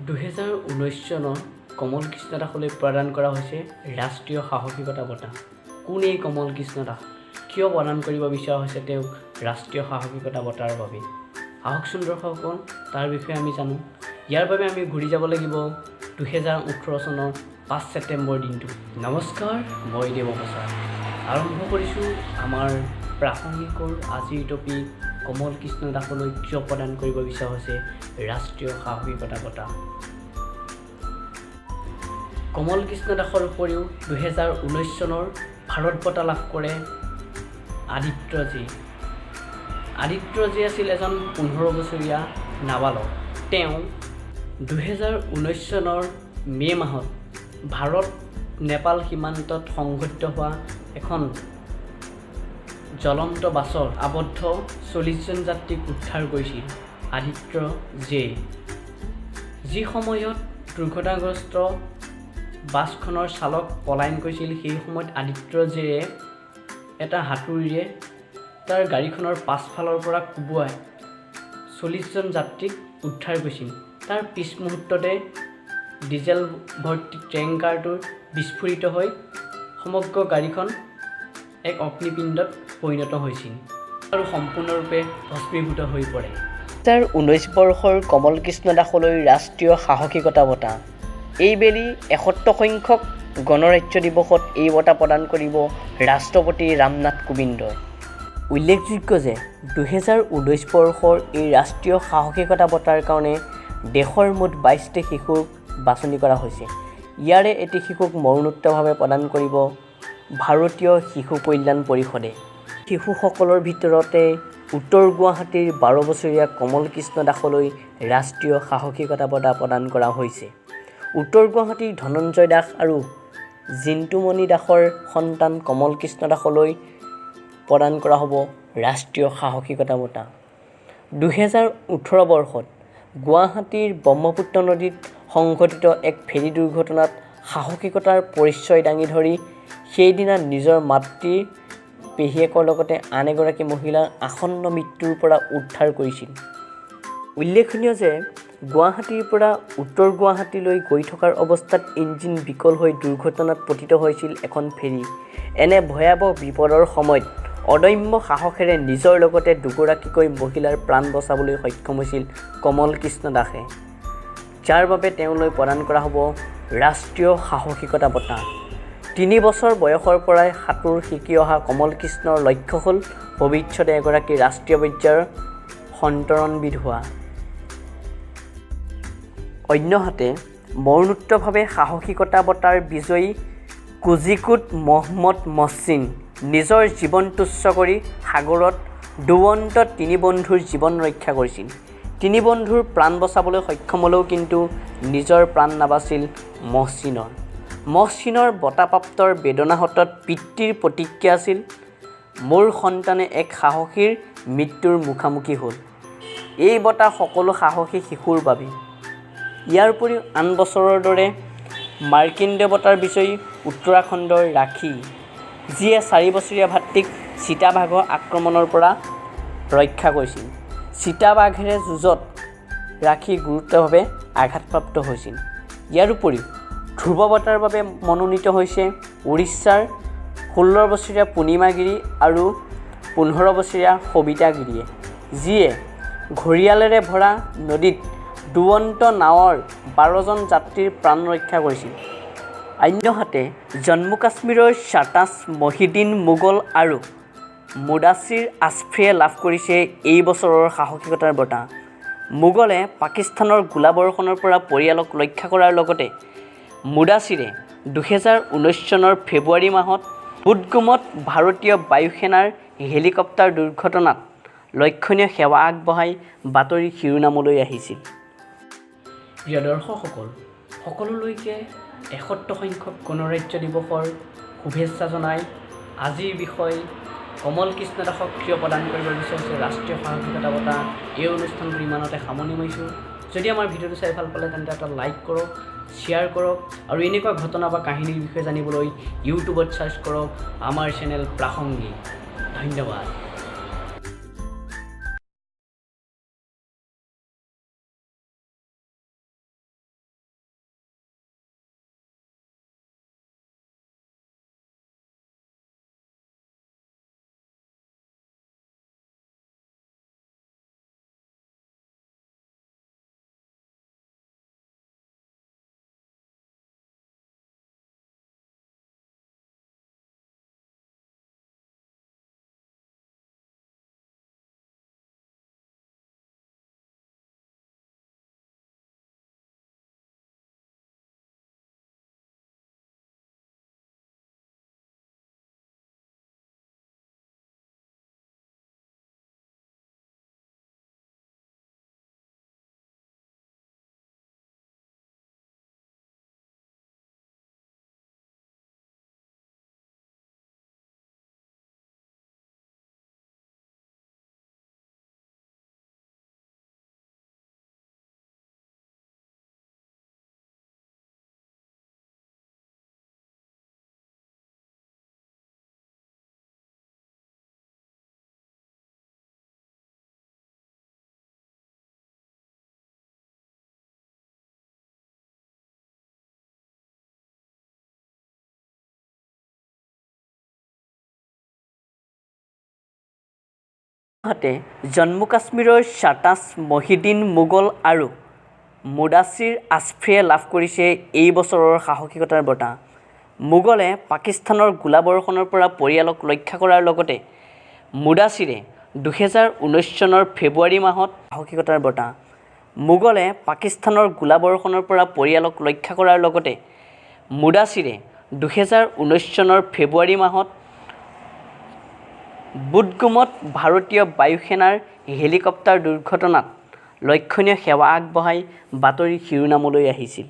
2019 চনত কমল কৃষ্ণ দাসলৈ প্ৰদান কৰা হৈছে ৰাষ্ট্ৰীয় সাহসিকতা বঁটা। কোন এই কমল কৃষ্ণ দাস? কিয় প্ৰদান কৰিব বিচৰা হৈছে তেওঁক ৰাষ্ট্ৰীয় সাহসিকতা বঁটাৰ বাবে? আহকচোন দৰ্শকসকল, তাৰ বিষয়ে আমি জানো। ইয়াৰ বাবে আমি ঘূৰি যাব লাগিব 2018 চনৰ 5 ছেপ্টেম্বৰ দিনটো। নমস্কাৰ, মই দেৱপ্ৰসাদ। আৰম্ভ কৰিছোঁ আমাৰ প্ৰাসংগিকৰ আজিৰ টপিক, কমল কৃষ্ণ দাসলৈ কিয় প্ৰদান কৰিব বিচৰা হৈছে ৰাষ্ট্ৰীয় সাহসিকতা বঁটা। কমল কৃষ্ণ দাসৰ উপৰিও 2019 চনৰ ভাৰত বঁটা লাভ কৰে আদিত্য জে। আদিত্য জে আছিল এজন 15 বছৰীয়া নাবালক। তেওঁ 2019 চনৰ মে' মাহত ভাৰত নেপাল সীমান্তত সংঘটিত হোৱা এখন জ্বলন্ত বাছত আবদ্ধ 40জন যাত্ৰীক উদ্ধাৰ কৰিছিল আদিত্য জে। যি সময়ত দুৰ্ঘটনাগ্ৰস্ত বাছখনৰ চালক পলায়ন কৰিছিল, সেই সময়ত আদিত্য জেয়ে এটা হাতুৰীৰে তাৰ গাড়ীখনৰ পাছফালৰ পৰা কোবোৱাই 40জন যাত্ৰীক উদ্ধাৰ কৰিছিল। তাৰ পিছ মুহূৰ্ততে ডিজেল ভৰ্তি টেংকাৰটো বিস্ফোৰিত হৈ সমগ্ৰ গাড়ীখন এক অগ্নিপিণ্ডত পৰিণত হৈছিল আৰু সম্পূৰ্ণৰূপে ভস্মীভূত হৈ পৰে। 2019 বৰ্ষৰ কমল কৃষ্ণ দাসলৈ ৰাষ্ট্ৰীয় সাহসিকতা বঁটা। এইবেলি 71 সংখ্যক গণৰাজ্য দিৱসত এই বঁটা প্ৰদান কৰিব ৰাষ্ট্ৰপতি ৰামনাথ কোবিন্দই। উল্লেখযোগ্য যে 2019 বৰ্ষৰ এই ৰাষ্ট্ৰীয় সাহসিকতা বঁটাৰ কাৰণে দেশৰ মুঠ 22টি শিশুক বাছনি কৰা হৈছে। ইয়াৰে এটি শিশুক মৰণোত্তৰভাৱে প্ৰদান কৰিব ভাৰতীয় শিশু কল্যাণ পৰিষদে। শিশুসকলৰ ভিতৰতে উত্তৰ গুৱাহাটীৰ 12 বছৰীয়া কমল কৃষ্ণ দাসলৈ ৰাষ্ট্ৰীয় সাহসিকতা বঁটা প্ৰদান কৰা হৈছে। উত্তৰ গুৱাহাটীৰ ধনঞ্জয় দাস আৰু জিন্তুমণি দাসৰ সন্তান কমল কৃষ্ণ দাসলৈ প্ৰদান কৰা হ'ব ৰাষ্ট্ৰীয় সাহসিকতা বঁটা। 2018 বৰ্ষত গুৱাহাটীৰ ব্ৰহ্মপুত্ৰ নদীত সংঘটিত এক ফেৰী দুৰ্ঘটনাত সাহসিকতাৰ পৰিচয় দাঙি ধৰি সেইদিনা নিজৰ মাতৃৰ পেহীয়েকৰ লগতে আন এগৰাকী মহিলাৰ আসন্ন মৃত্যুৰ পৰা উদ্ধাৰ কৰিছিল। উল্লেখনীয় যে গুৱাহাটীৰ পৰা উত্তৰ গুৱাহাটীলৈ গৈ থকাৰ অৱস্থাত ইঞ্জিন বিকল হৈ দুৰ্ঘটনাত পতিত হৈছিল এখন ফেৰী। এনে ভয়াৱহ বিপদৰ সময়ত অদম্য সাহসেৰে নিজৰ লগতে দুগৰাকীকৈ মহিলাৰ প্ৰাণ বচাবলৈ সক্ষম হৈছিল কমল কৃষ্ণ দাসে, যাৰ বাবে তেওঁলৈ প্ৰদান কৰা হ'ব ৰাষ্ট্ৰীয় সাহসিকতা বঁটা। 3 বছৰ বয়সৰ পৰাই সাঁতোৰ শিকি অহা কমল কৃষ্ণৰ লক্ষ্য হ'ল ভৱিষ্যতে এগৰাকী ৰাষ্ট্ৰীয় পৰ্যায়ৰ সন্তৰণবিদ হোৱা। অন্যহাতে মৰণোত্তৰভাৱে সাহসিকতা বঁটাৰ বিজয়ী কোজিকোড মহম্মদ মহছিন নিজৰ জীৱন তুচ্ছ কৰি সাগৰত ডুবন্ত তিনি বন্ধুৰ জীৱন ৰক্ষা কৰিছিল। তিনি বন্ধুৰ প্ৰাণ বচাবলৈ সক্ষম হ'লেও কিন্তু নিজৰ প্ৰাণ নাবাচিল মহছিনৰ। মহছিনৰ বঁটাপ্ৰাপ্তৰ বেদনাহত পিতৃৰ প্ৰতিক্ৰিয়া আছিল, মোৰ সন্তানে এক সাহসীৰ মৃত্যুৰ মুখামুখি হ'ল। এই বঁটা সকলো সাহসী শিশুৰ বাবে। ইয়াৰ উপৰিও আন বছৰৰ দৰে মাৰ্কিণ্ডে বঁটাৰ বিজয়ী উত্তৰাখণ্ডৰ ৰাখী, যিয়ে 4 বছৰীয়া ভাতৃক চিতাবাঘৰ আক্ৰমণৰ পৰা ৰক্ষা কৰিছিল। চিতাবাঘেৰে যুঁজত ৰাখী গুৰুতৰভাৱে আঘাতপ্ৰাপ্ত হৈছিল। ইয়াৰ উপৰিও ধ্ৰুৱ বঁটাৰ বাবে মনোনীত হৈছে উৰিষ্যাৰ 16 বছৰীয়া পূৰ্ণিমা গিৰি আৰু 15 বছৰীয়া সবিতা গিৰিয়ে, যিয়ে ঘৰিয়ালেৰে ভৰা নদীত ডুবন্ত নাৱৰ 12জন যাত্ৰীৰ প্ৰাণ ৰক্ষা কৰিছিল। অন্যহাতে জম্মু কাশ্মীৰৰ শ্বাহতাজ মহিউদ্দিন মোগল আৰু মুদাছিৰ আছফিয়ে লাভ কৰিছে এই বছৰৰ সাহসিকতাৰ বঁটা। মোগলে পাকিস্তানৰ গোলাবৰ্ষণৰ পৰা পৰিয়ালক ৰক্ষা কৰাৰ লগতে মুদাছিৰে 2019 চনৰ ফেব্ৰুৱাৰী মাহত বুদগুমত ভাৰতীয় বায়ুসেনাৰ হেলিকপ্টাৰ দুৰ্ঘটনাত লক্ষণীয় সেৱা আগবঢ়াই বাতৰিৰ শিৰোনামলৈ আহিছিল। প্ৰিয় দৰ্শকসকল, সকলোলৈকে 71 সংখ্যক গণৰাজ্য দিৱসৰ শুভেচ্ছা জনাই আজিৰ বিষয় কমল কৃষ্ণ দাসক কিয় প্ৰদান কৰিব বিচাৰিছে ৰাষ্ট্ৰীয় সাহসিকতা বঁটা, এই অনুষ্ঠানটো ইমানতে সামৰণি মাৰিছোঁ। যদি আমাৰ ভিডিঅ'টো চাই ভাল পালে তেন্তে এটা লাইক কৰক, শ্বেয়াৰ কৰক আৰু এনেকুৱা ঘটনা বা কাহিনীৰ বিষয়ে জানিবলৈ ইউটিউবত চাৰ্চ কৰক আমাৰ চেনেল প্ৰাসংগিক। ধন্যবাদ। আনহাতে, জম্মু-কাশ্মীৰৰ শ্বাহতাজ মহিউদ্দিন মোগল আৰু মুদাছিৰ আশ্ৰাফে লাভ কৰিছে এই বছৰৰ সাহসিকতাৰ বঁটা। মোগলে পাকিস্তানৰ গোলাবৰ্ষণৰ পৰা পৰিয়ালক ৰক্ষা কৰাৰ লগতে মুদাছিৰে 2019 চনৰ ফেব্ৰুৱাৰী মাহত সাহসিকতাৰ বঁটা। মোগলে পাকিস্তানৰ গোলাবৰ্ষণৰ পৰা পৰিয়ালক ৰক্ষা কৰাৰ লগতে মুদাছিৰে 2019 চনৰ ফেব্ৰুৱাৰী মাহত বুদগুমত ভাৰতীয় বায়ুসেনাৰ হেলিকপ্টাৰ দুৰ্ঘটনাত লক্ষণীয় সেৱা আগবঢ়াই বাতৰিৰ শিৰোনামলৈ আহিছিল।